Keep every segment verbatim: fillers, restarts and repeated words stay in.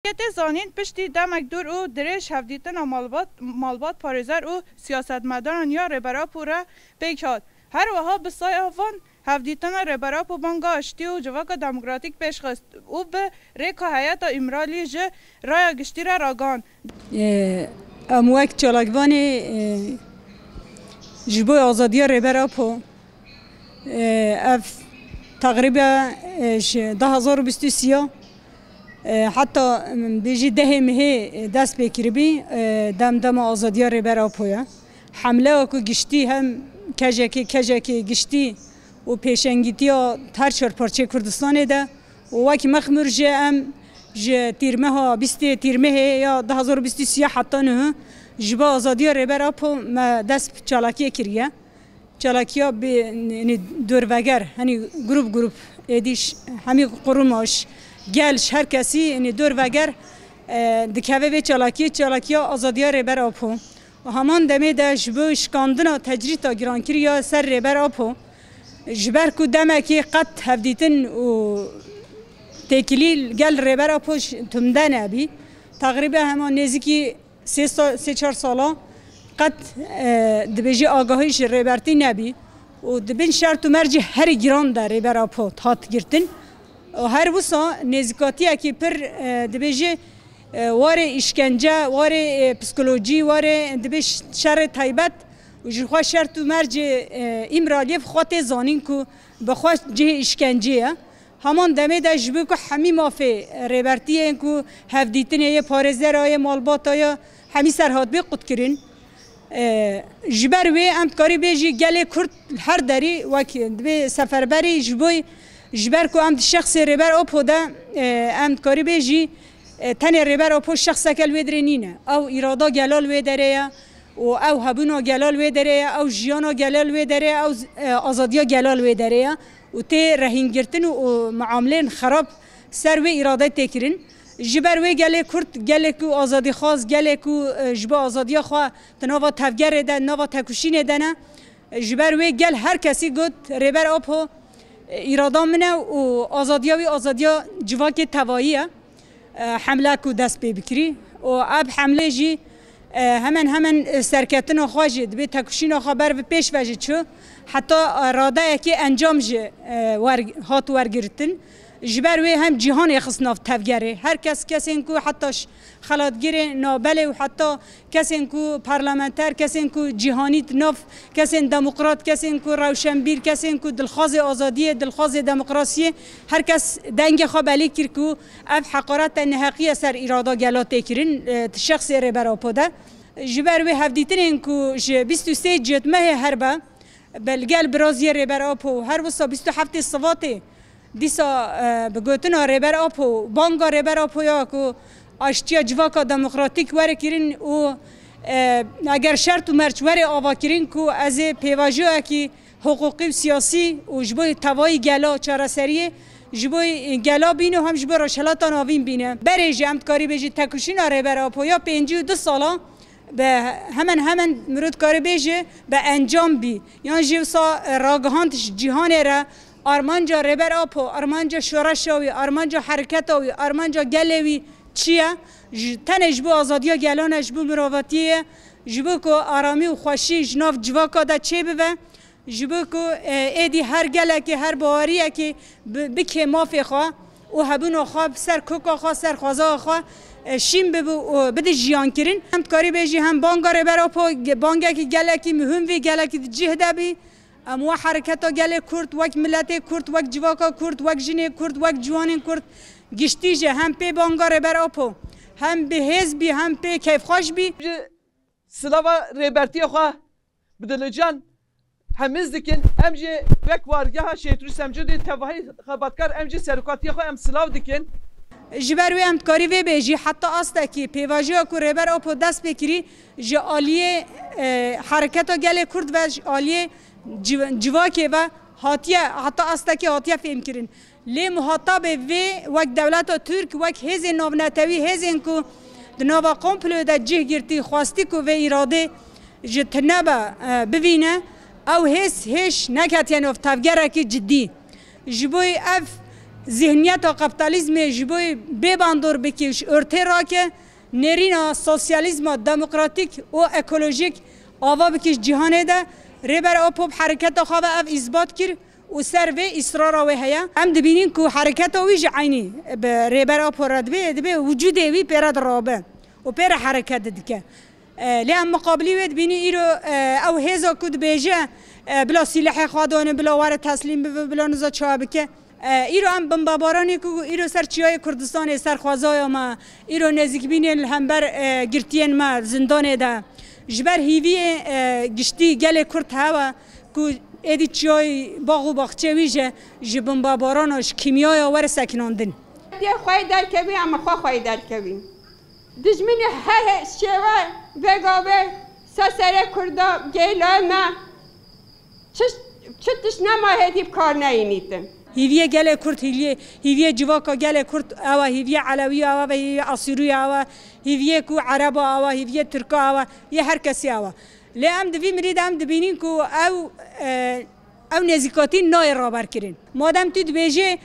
Tê zanîn, piştî demek dûr û dirêj hevdîtina malbat, malbat parêzer û siyasetmedaran ya Rêber Apo re pêk hat. Her wiha bi saya van hevdîtina Rêber Apo banga aştî û civaka demokratîk pêş xist û bi rêka heyeta Îmraliyê ji raya giştî re ragihand. Em wek çalakvanê, e, ji bo azadiya Rêber Apo, e, ev teqrîbe, e, ji du hazar û bîst û sê ya, e, heta, em, bêjî dehê mehê, e, dest pê kiribî, e, dem dema azadiya Rêber Apo ye. Hemleya ku giştî hem kejekê, kejekê giştî û pêşengîtiya her çar parçeyê Kurdistanê de û wek mexmûr jî em ji tîrmeha bîstê tîrmehê ya du hazar û bîst û sê heta niha ji bo azadiya Rêber Apo me dest bi çalakiyê kiriye. Çalakiya bi, yanî dorveger, henî grup grup, êdî ji hemî qurmaş, gel, ji her kesî, yanî dorveger, e, dikeve vê çalakiyê, çalakiya azadiya Rêber Apo. Û heman demê de ji bo şikandina tecrîta girankirî ya ser Rêber Apo, ji ber ku demekê qet hevdîtin û têkilî gel Rêber Apo ji tumde nebî, teqrîben hema nêzîkî sê sa-, sê çar sala qet, e, dibêjî agahî ji Rêbertî nebî û di bin şert û mercê herî giran de Rêber Apo hat girtin. Û her wisa nêzîkatiyekî pir, e, dibêjî, e, warê îşkence, warê, e, psîkolojî, warê dibê ş-, şerê taybet û ji xwe şert û mercê, e, Îmraliyê bi xwe tê zanîn ku bi xwe cihê îşkencê ye. Heman demê de ji bo ku hemî mafê Rêbertiyê yên ku hevdîtinê yê, parêzera yê, malbata ye, hemî ser hatibê qutkirin. E, ji ber wê em dikarî bêjî gelê Kurd her derî wek dibê seferberî ji bo, ji ber ku em di şexsê Rêber Apo de, e, em dikarî bêjî, e, tenê Rêber Apo şexseke li wê derê nîne. Ew îrada gela li wê derê ye û ew hebûna gela li wê derê ye, ew jiyana gela li wê derê ye, ew z-, e, azadiya gela li wê derê ye û tê rehîngirtin û, û muamileyên xerab ser wê îrade tê kirin. Ji ber wê gelê Kurd, gelê ku azadîxwaz, gelê ku, e, ji bo azadiya xwe di nava tevgerê de, nava tekoşînê de ne. Ji ber wê gel her kesî got, Rêber Apo, e, îrada min e û azadiya wî azadiya civakê tevayî ye. E, hemle ku dest pê bikirî û ev hemlê jî, e, hemen hemen, e, serketina xwe jî dibê tekoşîna xwe ber bi pêş ve jî çû. Heta, e, radeyekê encam jî, e, wer-, hat wergirtin. Ji ber wê hem cîhanê xist nav tevgerê. Her kes, kesên ku heta ş-, xelatgirê nabelê û heta kesên ku parlamenter, kesên ku cîhanî di nav, kesên demokrat, kesên ku rewşenbîr, kesên ku dilxwazê azadiyê, dilxwazê demokrasiyê, her kes dengê xwe belî kir ku ev heqarete neheqî ye ser îrada gela tê kirin, e, di şexsê Rêber Apo de. Ji ber wê hevdîtinên ku ji bîst û sê Cotmehê her be, be li gel biraziyê Rêber Apo, her wisa bîst û heftê Sivatê, dîsa, e, bi gotina Rêber Apo, banga Rêber Apo ya ku aştiya civaka demokratîk were kirin û, e, eger şert û merc were avakirin ku ez ê pêvajoyekî hiqûqî û siyasî û ji bo tevayî gela çareseriyê, ji bo gela bîne û hem ji bo Rojhelata Navîn bîne. Berê jî em dikarî bêjî tekoşîna Rêber Apo ya pêncî û du sala, be hemen hemen mirov dikarî bêje be encam bî. Yan jî wisa, e, ragihand ji cîhanê re armanca Rêber Apo, armanca şoreşa wî, armanca hereketa wî, armanca gelê wî çi ye? Ji, tenê ji bo azadiya gelan e, ji bo mirovatiyê ye, ji bo ku aramî û xweşî ji nav civaka de çêbibe. Ji bo ku, e, êdî her gelekê, her baweriyekê bi, bikê mafê xwe û hebûna xwe bi ser koka xwe, ser xwezaya xwe, e, şîn bibe û bide jiyan kirin. Em dikarî bêjî hem banga Rêber Apo ge-, bangekî gelekî muhim bî, gelekî di cih de bî. Em wek hereketa gelê Kurd, wek miletê Kurd, wek civaka Kurd, wek jinê Kurd, wek ciwanên Kurd giştî jî hem pê banga Rêber Apo hem bi hêz bî, hem pê keyfxweş bî. Silava Rêbertiya xwe bi dilican hemiz dikin. Em jî wek wargeha Şehîd Rûstem Cûdî tevahî xebatkar, em jî serokatiya xwe em silav dikin. Ji ber wê em dikarî vê bêjî, heta astekî pêvajoya ku Rêber Apo dest pê kirî ji aliyê, e, hereketa gelê Kurd ve, ji aliyê civ-, civakê ve hatiye, heta astekî hatiye fêmkirin. Lê muhatabê vê wek dewleta Tirk, wek hêzên navnetewî, hêzên ku di nava komployê de cih girtî, xwestî ku vê îradê ji tune be, e, bivîne, ew hêz hêj neketiye nav tevgerekî cidî. Ji bo ev Zihniyeta kapitalizmê ji bo bê bandor bikî, ji ortê rake, nêrîna sosyalîzma demokratîk û ekolojîk ava bikî ji cîhanê de. Rêber Apo bi hereketa xwe ve ev îsbat kir û ser vê îsrara wê heye. Em dibînin ku hereketa wî jî eynî bi Rêber Apo re dibe, dibe wicûdê wî pê re dirabe û pê re hereket dike. E, lê em miqabilî wê dibînî îro, e, ew hêza ku dibêje, e, bila sîlehê xwe dane, bila were teslîm bibe, bila niza çawa bike. E, îro em bimbebaranê ku îro ser çiyayê Kurdistanê, ser xwezaya me, îro nêzîkbînê li hember, e, girtiyên me zindanê de. Ji ber hîviyê, e, giştî gelê Kurd hewe ku êdî çiyayê bax û baxçê wî ji, ji bimbebarana, ji kîmyaya were sekinandin. Dê xweyê derkevî, em xwe xweyê derkevî. Dijminî her şêwe vêga vê ser serê Kurda gêle me. Çi, çi tişt nema hêdî bi kar neyînîtin. Hîviyê gelê Kurd, hîviyê, hîviyê civaka gelê Kurd ew e, hîviyê Elewî ew e, hîviyê Asûrî ew e, hîviyê ku Ereba ew e, hîviyê Tirka ew e, yê her kesî ew e. Lê em di vî mirî de em dibînin ku ew, e, ew nêzîkatî nayê raberkirin. Madem tu dibêjê,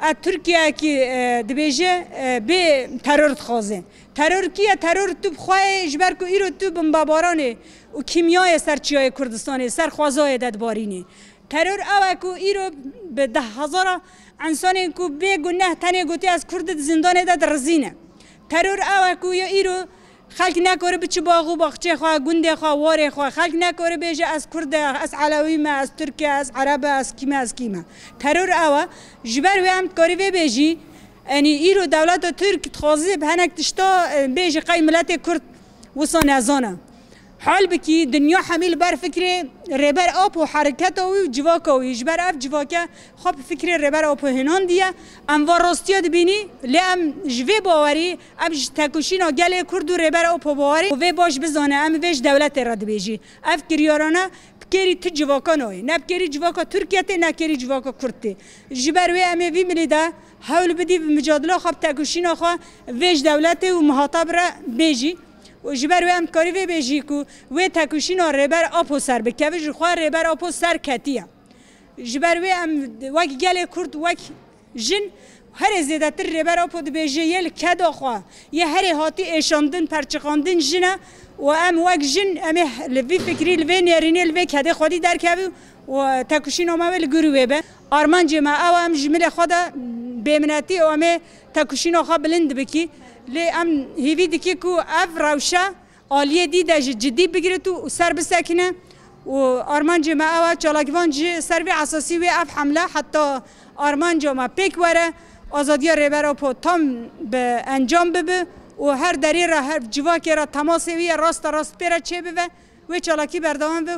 e, Tirkiyeyekî, e, dibêje, e, bê teror dixwaze. Teror kî ye? Teror tu bi xwe yê, ji ber ku îro tu bimbebaranê û kîmyayê ser çiyayê Kurdistanê, ser xwezayê de dibarînî. Teror ew e ku îro bi deh hezara însanên ku bê guneh tenê gotî ez Kurd di zindanê de dirizîne. Teror ew e ku ya îro xelk nekore biçi bax û baxçê xwe, gundê xwe, warê xwe. Xelk nekore bêje ez Kurd e, ez Elewî me, ez Tirk e, ez Ereb e, ez kî me, ez kî me. Teror ew e. Ji ber wê em dikarî vê bêjî, Enî îro dewleta Tirk dixwaze bi hinek tişta, e, bêje qey miletê Kurd wisa nezane. Halbikî dinya hemî li ber fikrê Rêber Apo, hereketa wî û civaka wî. Ji ber ev civake xwe bi fikrê Rêber Apo hênandiye. Em va rastiya dibînî, lê em ji vê bawerî, em ji tekoşîna gelê Kurd û Rêber Apo bawerî û vê baş bizane, em vê ji dewletê re dibêjî. Ev kiryarane bi kêrî ti civaka nayê. Ne bi kêrî civaka Tirkiye tê, ne kêrî civaka Kurd tê. Ji ber wê em ê vî milî de hewl bidî bi micadila xwe, bi tekoşîna xwe vê ji dewletê û mihatab re bêjî. Û ji ber wê em dikarî vê bêjî ku wê tekoşîna Rêber Apo ser bikeve, ji xwe Rêber Apo ser ketiye. Ji ber wê em wek gelê Kurd, wek jin herê zêdetir Rêber Apo dibêje yê li keda xwe, yê herê hatî êşandin, perçiqandin jin e û em wek jin em ê li vî fikrî, li vê nêrînê, li vê kedê xwedî derkevî û tekoşîna me wê li gorî wê be. Armancê me ew e, em ji milê xwe de bêminetî û em ê tekoşîna xwe bilind bikî. Lê em hîvî dikî ku ev rewşe aliyê dî de ji cidî bigirit û ser bisekine. Û armancê me ew e, çalakvan ji ser vê esasî wê ev hemle heta armanca me pêk were, azadiya Rêber Apo tam bi encam bibe û her derê re, her civakê re temasê wî yê raste rast pê re çêbibe. Wê çalakî berdewam be.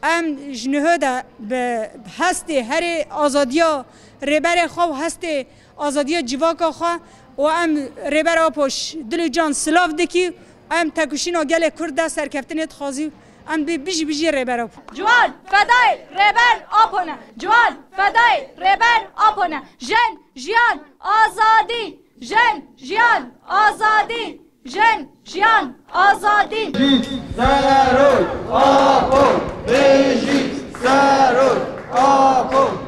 Em ji niho de bi hestê herê azadiya rêberê xwe û hestê azadiya civaka xwe û em Rêber Apo ji dil û can silav dikî. Em tekoşîna gelê Kurd de serkeftinê dixwazî. Em bê bijî bijî Rêber Apo. Ciwan fedayê Rêber Apo ne. Ciwan fedayê Rêber Apo ne. Jin, jiyan, azadî. Jin, jiyan, azadî. Jin, jiyan, azadî. Bijî Serok Apo. Bijî Serok Apo.